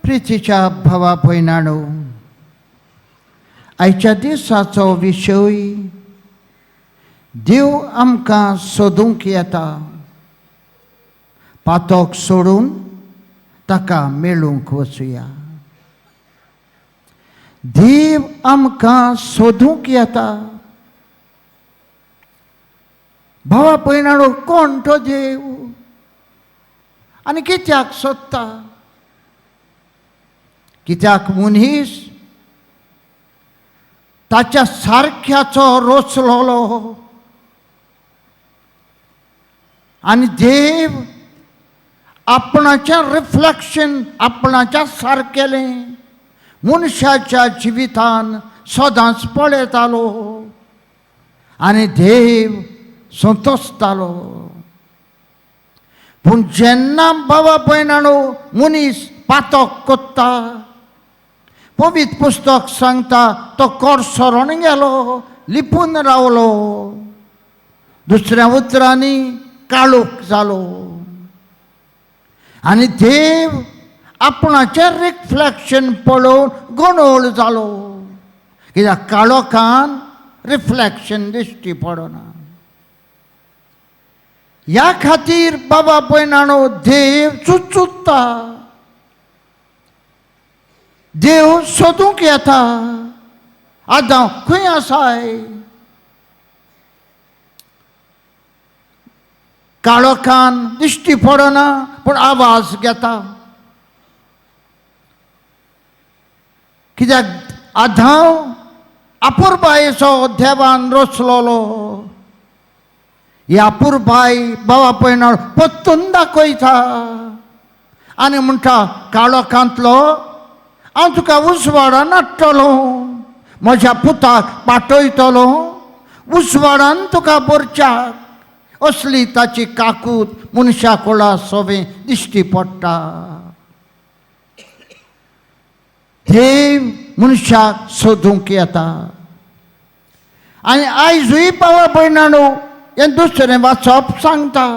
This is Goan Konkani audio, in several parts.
प्रितीच्या भावा भयणांनो, आयच्या दिसाचो विशय देव आमकां सोदूंक येता, पातक सोडून ताका मेळूंक वचुया. देव आमकां सोदूंक येता. भावा भयणांनो, कोण तो देव आनी कित्याक सोदता? कित्याक मनीस ताच्या सारख्याचो रचलोलो आनी देव आपणाचें रिफ्लेक्शन आपणाच्या सारकेलें मनशाच्या जिवितान सदांच पळयतालो आनी देव संतोशतालो. पूण जेन्ना बाबा भयणांनो मनीस पातक कोत्ता, पवित्र पुस्तक सांगता तो कोरसरोन गेलो, लिपून रावलो, दुसऱ्या उतरांनी काळोख जालो आनी देव आपणाचें रिफ्लेक्शन पळोवन गोंदळ जालो. कित्याक काळोखान रिफ्लेक्शन दिश्टी पडना. ह्या खातीर बाबा भयणांनो देव चुचुत्ता, देव सोदूंक येता. आदां खंय आसाय? काळोखान दिश्टी पडना पूण आवाज घेता. कित्याक आदांव अपुरबायेचो देवान रचलोलो. ही अपुरबाय बाबा पयणार परतून दाखयता आनी म्हणटा काळोखांतलो हांव तुका उजवाडान हाडटलो, म्हज्या पुताक पाठयतलो, उजवाडान तुका भरच्याक. असली ताची काकूत मनशा कोळा सोबें दिश्टी पडटा. देव मनशाक सोदूंक येता. आनी आयजूय बाबा भयणांनो हें दुसरें वाचप सांगता,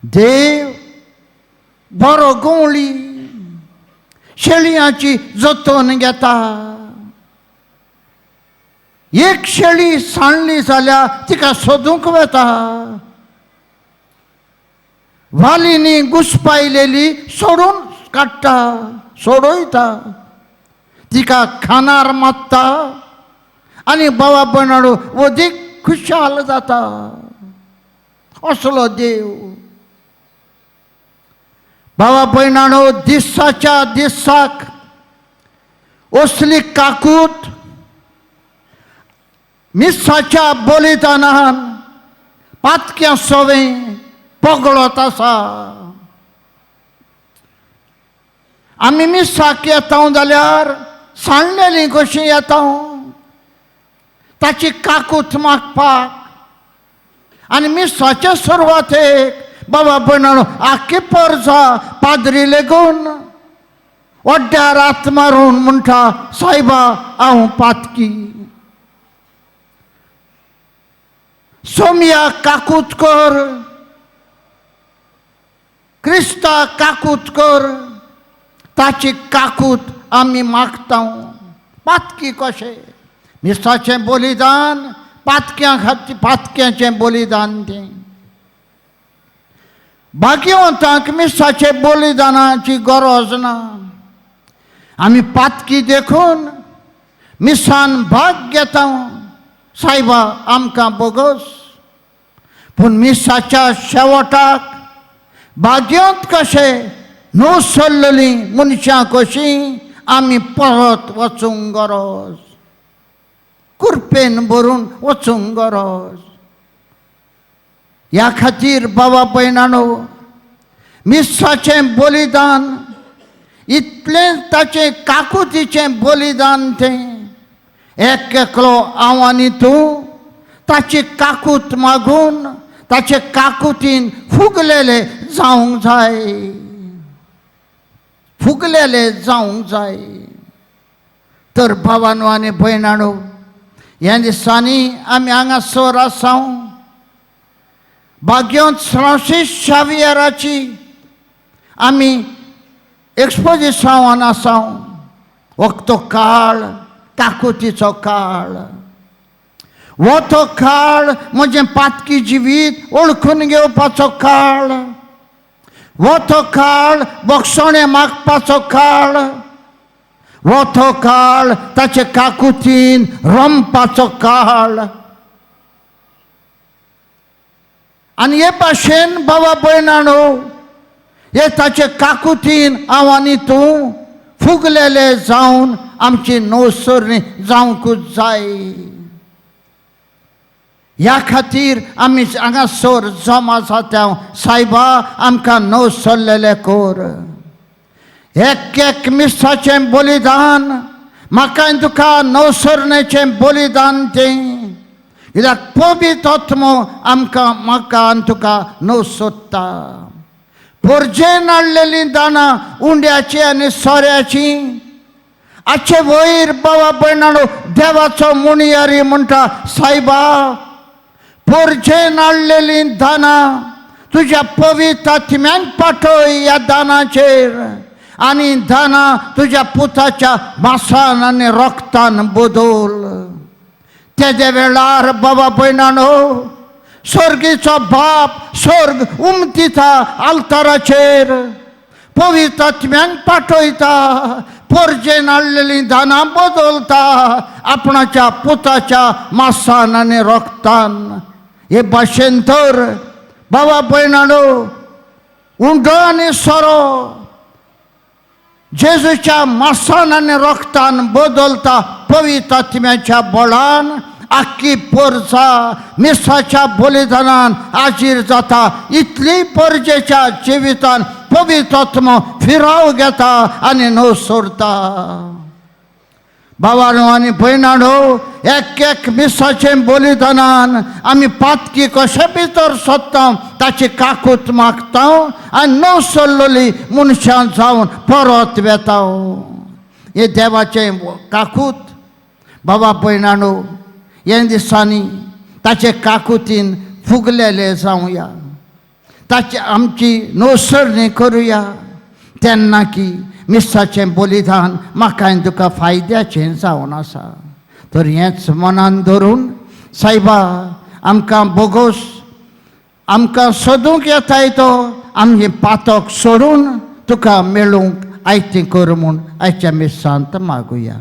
देव बरो गवळी शेळयांची जतन घेता. एक शेळी सांडली जाल्यार तिका सोदूंक वता, वालींनी घुसपायलेली सोडून काडटा, सोडयता, तिका खानार मारता आनी बाबा भयणांनो अदीक खुशाल जाता. असलो देव. बाबा भयणांनो दिसाच्या दिसाक असली काकूत मिसाच्या बलिदानान पातक्या सोवें पगळत आसा. आमी मिसाक येता जाल्यार सांडलेली कशी येता ताची काकूत मागपाक. आनी मिसाचे सुरवातेक बाबा भयणांनो आख्खी परजा पाद्री लेगून वड्ड्यार हात मारून म्हणटा, सायबा हांव पातकी, सोमया काकूत कर, क्रिस्ता काकूत कर. ताची काकूत आमी मागता. पातकी कशें? मिसाचें बलिदान पातक्यां खातीर, पातक्याचें बलिदान तें. भाग्यवंतांक मिसाचे बलिदानाची गरज ना. आमी पातकी देखून मिसान भाग घेता, सायबा आमकां बोगस. पूण मिसाच्या शेवटाक भाग्यवंत कशें न्हू सोडलेलीं मनशां कशीं आमी परत वचूंक गरज, कुरपेन भरून वचूंक गरज. ह्या खातीर बाबा भयणांनो मिसाचें बलिदान इतलें ताचें काकुतीचें बलिदान तें. एक एकलो हांव आनी तूं ताची काकूत मागून ताचे काकुतीन फुगलेले जावंक जाय, फुगलेले जावंक जाय. तर भावानो आनी भयणांनो ह्या दिसांनी आमी हांगासर आसा. भाग्यवंत फ्रांसीस शावियराची आमी एक्सपोजिसांवान आसा. वखतो काळ काकुतीचो काळ, हो तो काळ म्हजें पातकी जिवीत वळखून घेवपाचो काळ, हो तो काळ बक्षणें मागपाचो काळ, हो तो काळ ताचे काकुतीन रमपाचो काळ. आनी हे भाशेन बाबा भयणानो, हे ताचे काकुतीन हांव आनी तूं फुगलेले जावन आमची नवसरणी जावंकूच जाय. ह्या खातीर आमी हांगासर जमा जाता. सायबा आमकां नवसरलेले कर. एक एक मिसाचें बलिदान म्हाका आनी तुका नवसरणेचें बलिदान तें, कित्याक पवित्र आत्मो आमकां म्हाका आनी तुका नवसोदता. पोरजेन हाडलेलीं दानां उंड्याची आनी सोऱ्याची आचे वयर बाबा भयणानो देवाचो मुणयारी म्हणटा, सायबा पोरजेन हाडलेलीं दानां तुज्या पवित्र आत्म्यान पाठय ह्या दानाचेर, आनी दानां तुज्या पुताच्या मासान आनी रोगतान बदल. तेजे वेळार बाबा भयणानो स्वर्गीचो बाप स्वर्ग उमतिता आल्ताराचेर, पवित्र आत्म्यांक पाठयता, पोरजेन हाडलेलीं दानां बदलता आपणाच्या पुताच्या मासान आनी रोगतान. हे भाशेन तर बाबा भयणानो उंडो आनी सोरो जेजूच्या मासान आनी रोगतान बदलता पवित्र आत्म्याच्या बळान. आख्खी पोरसा मिसाच्या बलिदानान हाजीर जाता. इतली पोरजेच्या जिवितान पवित्र आत्मो फिराव घेता आनी न्हव सोडता. भावानो आनी भयणानो, एक एक मिसाचें बलिदानान आमी पातकी कशे भितर सोदता ताची काकूत मागता आनी न्हव सोडलेली मनशां जावन परत वेता. हे देवाचें काकूत बाबा भयणानो, हे दिसांनी ताचे काकुतीन फुगलेले जावया, ताची आमची नवसरणी करुया, तेन्ना की मिसाचें बलिदान म्हाका आनी तुका फायद्याचें जावन आसा. तर हेंच मनान धरून सायबा आमकां बोगोस आमकां सोदूंक येताय तो आमचें पातक सोडून तुका मेळूंक आयतें कर म्हूण आयच्या मिसांत मागुया.